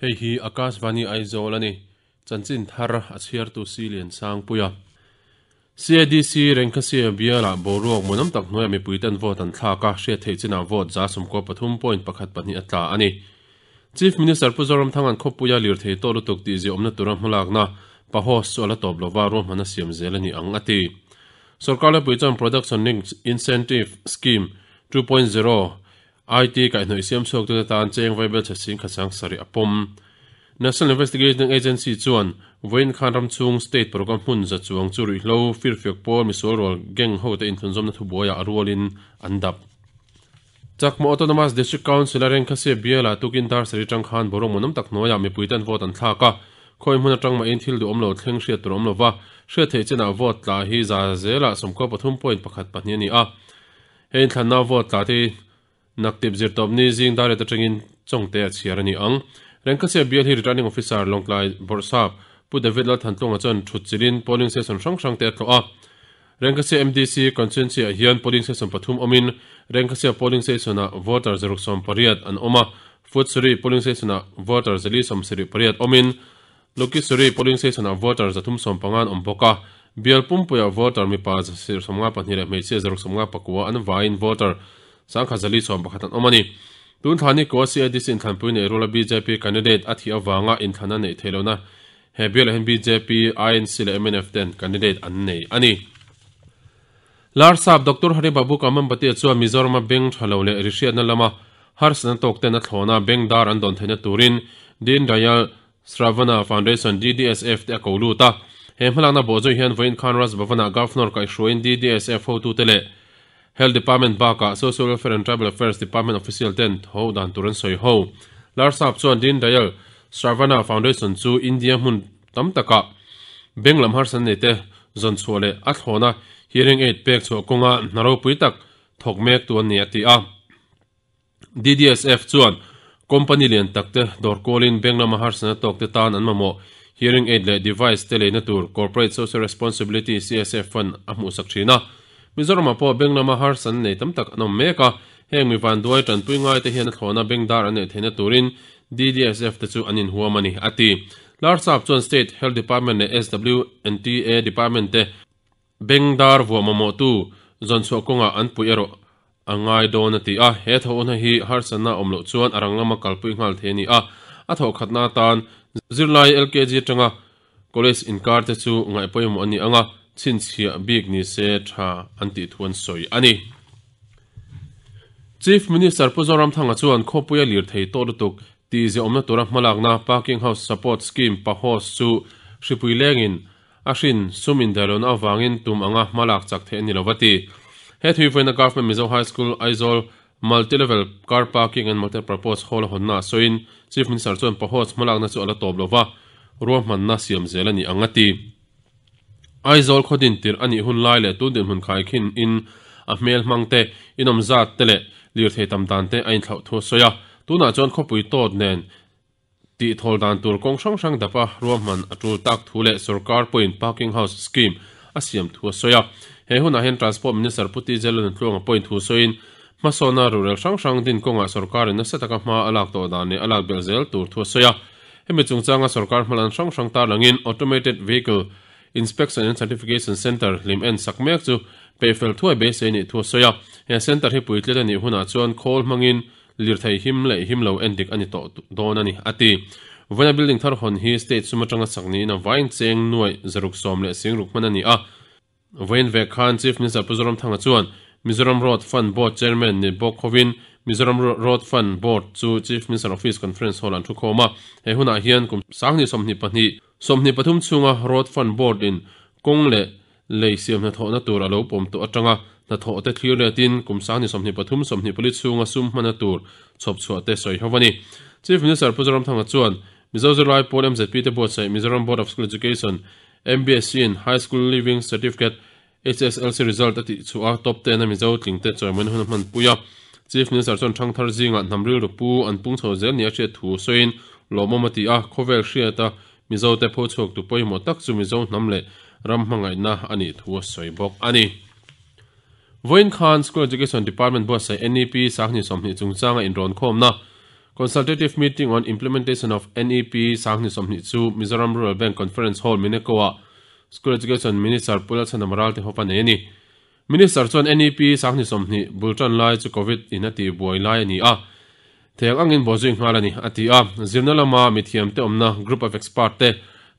Hei hi Akashvani Aizawl a ni. Chanchin thar a chhiartu si Lian Sangpuia. CADC Rengkhasia bialah boruak muanawm tak hnuaiah mipuiten vote an thlak a, hriat theih chinah vote 93.12 a tla a ni. Chief Minister Pu Zoramthanga'n khawpuia lirthei tawh lutuk tih ziaawmna tura hmalakna PAHOS chu a la tawp lova ruahmanna siam zel a ni ang a ti. Sorkar lepui chuan Production Linked Incentive Scheme 2.0 IT kaihhnawih siam chhuaktute tan cheng vaibel chhe sing khasang sarih a pawm. National Investigation Agency chuan vawiin khan ram chhung state paruk a hmun za chuang chu ruihhlo, firfiak pawl, misual rual, gang hote inthlunzawmna thubuaiah a rualin an dap. Chakma Autonomous District Council a Rengkhasia bialah tukin dar sarih atang khan boruak muanawm tak hnuaiah mipui ten vote an thlak a, khawi hmun atang mahin thil duhawm lo thleng hriat tur awm lova, hriat theih chinah vote tla hi za zelah 93.12 a ni a. Hei inthlanna vote tla te hi naktip zirtawpni zing dar et atangin Chawngte a chhiar a ni ang. Rengkhasia bial hi Returning Officer Lawngtlai Bawrhsap Pu David Lalthantlunga chuan thut chilhin polling station hrang hrang te a tlawh a. Rengkhasia MDC constituency ah hian polling station pathum awmin Rengkhasia polling station ah voter 68 an awm a, Futsuri polling station ah voter 478 awmin Lukisuri polling station ah voter 315 an awm bawk a, bial pumpuiah voter mipa 152 leh hmeichhia 159 an vaiin voter 1,411 an awm a ni. Tun thla ni kua CADC inthlanpui neih ruala bjp candidate a thih avanga inthlan a neih theih lohna He bialah hian bjp, INC leh mnf ten candidate an nei a ni. Larsap Doctor Hari Babu Kamambatia chuan Mizorama beng tha lo leh rihriatna lama harsatna tawk ten a thlawna beng dar an dawn theihna turin Deen Dayal Sravana Foundation, DDSF, te a ko lut a. He hmalakna bawhzawih hian vawiin khan Raj Bhavan-ah Governor kaihhruaiin DDSF hotute leh Health Department bakah Social Welfare and Tribal Affairs Department official ten tho dan tur an sawi ho. Larsap chuan Deen Dayal Sravana Foundation chu India hmun tam takah beng lam harsan nei te zawn chhuah leh a thlawna hearing aid pek chhuah kawnga hna ropui tak thawk mek tu an ni a ti a. DDSF chuan company lian tak te dawr kawlin beng lama harsana tawk te tan an mamawh hearing aid leh device te leina tur Corporate Social Responsibility, CSF, fund a hmuhsak thin a. Mizoramah pawh beng lama harsan nei tam tak an awm mek a, heng mi vanduai tanpui ngai te hian a thlawhna beng dar an neih theihna turin DDSF te chu an inhuam a ni, a ti. Larsap chuan State Health Department leh SWNTA Department te Beng dar vuah mamawhtu zawn chhuah kawngah an puih erawh a ngai dawn a ti a, he thawhna hi harsatna awm loh chuan a rang lama kalpui nghal thei a ni a, a thawh khatna atan zirlai LKG atanga college inkar te chu ngaih pawimawh a ni ang a, chhinchhiah bik ni se tha an tih thu an sawi a ni. Chief Minister Pu Zoramthanga chuan khawpuia lirthei tawh lutuk tih ziaawmna tura hmalakna Parking House Support Scheme, PAHOS, chu hripui lengin A hrin sum indaihlohna avangin tum anga hma lak chak theih a ni lo va ti. He thuivawiina Government Mizo High School, Aizawl Multi Level Car Parking and Multipurpose Hall a hawnna ah sawiin Chief Minister chuan Pahots hmalakna chu a la tawp lo va, ruahmanna siam zel a ni ang a ti. Aizawl khaw din tirh a nih hun lai leh tun dinhmun khaikhin in a hmel hmang te, inawm zat te leh lirthei tam dan te a inthlauh thu a sawi a. Tunah chuan khawpui tawt nen Tih thawl dan tur kawng hrang hrang dapa ruahman a tul tak thu leh sorkar pawhin Parking House Scheme a siam thu a sawi a. He hunah hian Transport Minister Pu TJ Lalnuntluanga pawhin thu sawiin, hmasawnna ruhrel hrang hrang din kawngah sorkarin nasa taka hma a lak tawh dan leh a lak belh zel tur thu a sawi a. Hemi chungchanga sorkar hmalan hrang hrang tarlangin Automated Vehicle Inspection and Certification Centre hlim en sak mek chu peihfel thuai beisei nih thu a sawi a. He centre hi puitlet a nih hunah chuan khawl hmangin Lirthei him leh him lo en dik a ni tawh dawn a ni, a ti. Vawiina building thar hawn hi state sum atanga sak niin a vain cheng nuaih zaruk sawm leh singruk hman a ni a. Vawiin vek khan Chief Minister Pu Zoramthanga chuan Mizoram Road Fund Board Chairman ni bawk hovin Mizoram Road Fund Board chu Chief Minister Office Conference Hall an thu khawm a. He hunah hian kum 2022, 23 chhunga Road Fund Board in kawng leh Lei siam hnathawhna tur a lo pawm tawh atanga hnathawh te thlir letin kum 2023, 24 chhunga sum hmana tur chhawp chhuah te sawi ho a ni. Chief Minister Pu Zoramthanga chuan Mizo zirlai pawl MZP te buatsaih Mizoram Board of School Education, MBSE, in High School Leaving Certificate, HSLC, result a tih chhuah a top ten a Mizo tling te chawimawina hun a hmanpui a. Chief Minister chuan thangthar zingah hnam rilru pu an pung chho zel nia hriat thu sawiin lawmawm a ti a, khawvel hriata Mizote pho chhuak tu pawimawh tak chu Mizo hnam leh ram hmangaihna a nih thu a sawi bawk a ni. Vawiin khan School Education Department buatsaih NEP 2020 chungchanga inrawnkhawmna. Consultative Meeting on Implementation of NEP 2020 chu Mizoram Rural Bank Conference Hall, Mineko-ah School Education Minister Pu Lalchhanam Ralte hawp a nei a ni. Minister chuan NEP 2020 bul tan lai chu Covid in a tih buai lai a ni a, theng angin bawhzui nghal a ni, a ti a. Zirna lama mithiamte awmna Group of Expert te,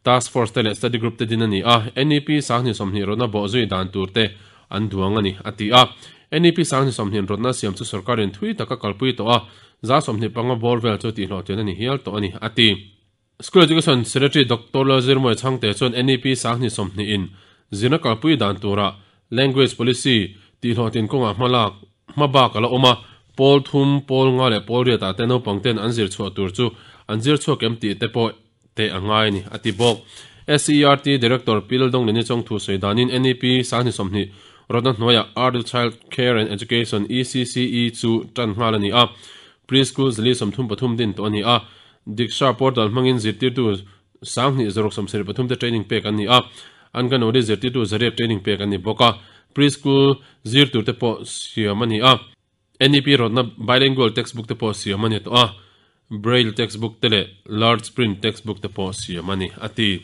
Task Force te leh Study Group te din a ni a, NEP 2020 rawtna bawhzui dan tur te an duang a ni, a ti a. NEP 2020 rawtna siam chu sorkarin thui taka kalpui tawh a, 25% bawr vel chu tihhlawhtian a ni hial tawh a ni, a ti. School Education Secretary Doctor Lalzirmawia Chhangte chuan NEP 2020 in zirna kalpui dan tura Language Policy tihhlawhtin kawngah hmalak hmabak a la awm a, pawl thum, pawl nga leh pawl riatah te naupang ten an zir chhuah tur chu an zir chhuak em tih te pawh teh a ngai a ni, a ti bawk. SCERT Director Pi Laldonglini Chawngthu sawi danin NEP 2020 rawtna hnuaiah Early Child Care and Education, ECCE, chu tan nghal a ni a, Pre-School 433 din tawh a ni a, Diksha portal hmangin zirtirtu 2673 te training pek an ni a, Anganwadi zirtirtu zariat training pek an ni bawk a, Pre-school zir tur te pawh siam a ni a, NEP rawtna bilingual textbook te pawh siam a ni tawh a, Braille textbook te leh large print textbook te pawh siam a ni, a ti.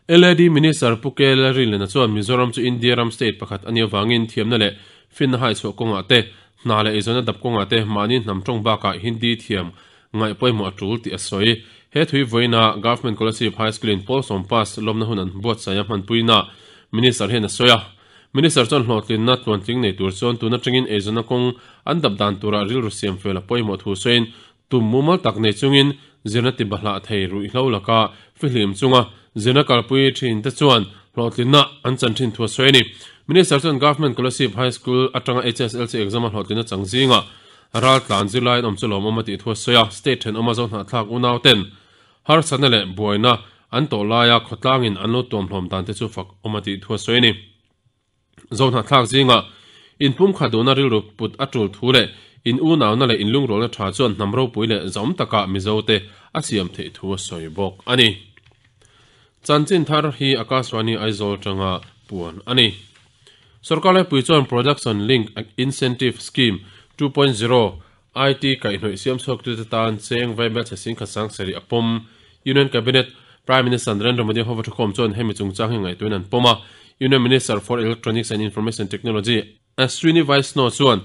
LAD Minister Pu K Lalrinlena chuan Mizoram chu India ram state pakhat a nih avangin thiamna leh finna haichhuah kawngah te, hna leh eizawnna dap kawngah te mahni hnam tawng bakah Hindi thiam ngaih pawimawh a tul tih a sawi. He thui vawiina Government Kolasib High School in pawl sawm pass lawmna hun an buatsaih a hmanpuina Minister hian a sawi a. Minister chuan hlawhtlinna tluantling nei tur chuan tun atangin eizawnna kawng an dap dan turah rilru siam fel a pawimawh thu sawiin Tum mumal tak nei chungin zirna ti bahlah thei ruihhlo laka fihlim chunga zirna kalpui thin te chuan hlawhtlinna an chan thin thu a sawi a ni. Minister chuan Government Kolasib High School atanga HSLC exam a hlawhtlinna chang zingah raltlan zirlai an awm chu lawmawm a tih thu a sawi a, state thenawma zohnahthlak unau ten harsatna leh buaina an tawh laia khawtlangin an lo tuamhlawm dan te chu fak awm a tih thu a sawi a ni. Zohnahthlak zingah inpumkhat duhna rilru put a tul thu leh in unauna leh inlungrualna tha chuan hnam ropui leh zawm takah Mizote a siam theih thu a sawi bawk a ni. Chanchin thar hi Akashvani Aizawl tanga puan a ni. Sorkar laipui chuan Production Link Incentive Scheme 2.0 IT kaihhnawih siam chhuaktute tan cheng vaibel chhe singkhat sang sarih a pawm. Union Cabinet, Prime Minister Narendra Modi hova thukhawm chuan hemi chungchang hi ngaihtuahin an pawm a. Union Minister for Electronics and Information Technology, Ashwini Vaishnaw chuan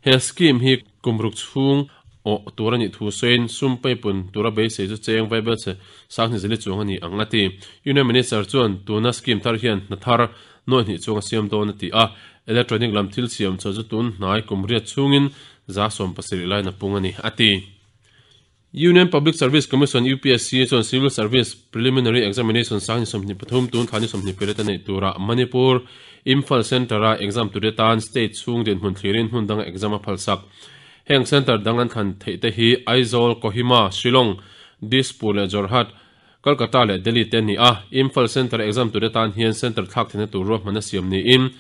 he scheme hi kum ruk chhung awh tur a nih thu sawiin sum peipun tura beisei chu cheng vaibel chhe sanghnih zali chuang a ni ang a ti. Union Minister chuan tuna scheme thar hian hna thar nuaih hnih chuang a siam dawn a ti a. Electronic lam thil siam chhuah chu tun hnai kum riat chhungin 70% lain a pung a ni, a ti. Union Public Service Commission, UPSC, chuan Civil Service Preliminary Examination 2023 tun thla ni 28 a neih turah Manipur Imphal Centre-a exam tur atan state chhung dinhmun thlirin hmun danga exam a phalsak. Heng centre dang an thlan theih te hi Aizawl, Kohima, Shillong, Dispur leh Jorhat, Kolkata leh Delhi te a ni a, Imphal Centre exam tur atan hian centre thlak theihna tur ruahmanna siam niin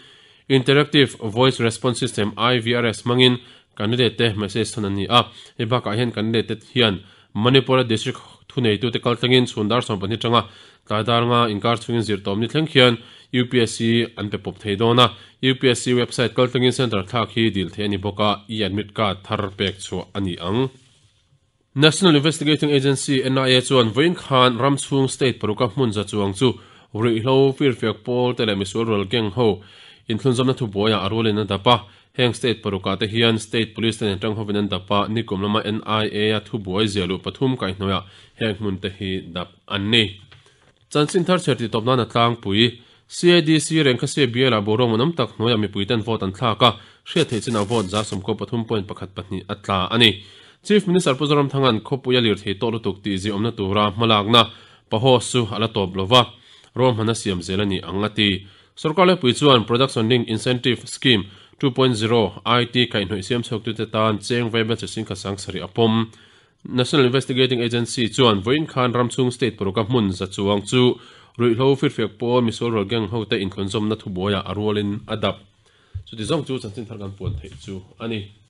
Interactive Voice Response System, IVRS, hmangin candidate te message thawn an ni a. Hei bakah hian candidate te hian Manipur-a district thuneitute kaltlangin chhun dar 12 tanga tlai dar nga inkar chhungin zirtawm ni thleng khian UPSC an pe pawp thei dawn a. UPSC website kaltlangin centre thlak hi dil theih a ni bawk a, e-admit card thar pek chhuah a ni ang. National Investigating Agency, NIA, chuan vawiin khan ram chhung state paruka hmun za chuang chu ruihhlo, firfiak pawl te leh misual rual gang ho inthlunzawmna thubuaiah a rualin a dap a. Heng state parukah te hian state police te nen tang hovin an dap a, nikum lama NIA-a thubuai ziah luh pathum kaihhnawihah heng hmun te hi dap an ni. Chanchin thar chher tih tawp nan a tlangpui. CADC Rengkhasia bialah boruak manawm tak hnuaiah mipuiten vote an thlak a, hriat theih chinah vote 93.12 a tla a ni. Chief Minister Pu Zoramthanga'n khawpui a lirthei tawh lutuk tih ziahawmna tura hmalakna pahaw chu a la tawp lova, ruahman a siam zel a ni ang a ti. Sorkar lepui chuan Production Link Incentive Scheme 2.0 IT kaihhnawih siam chhuaktute tan cheng vaibel chi singkhat sang sarih a pawm. National Investigating Agency chuan vawiin khan ramchhung state paruka hmun za chuang chu ruihhlo firfiak pawl misual rual gang hote inthlunzawmna thubuaiah a rualin a dap. Chuti zawng chu chanchin thar kan puan theih chu a ni.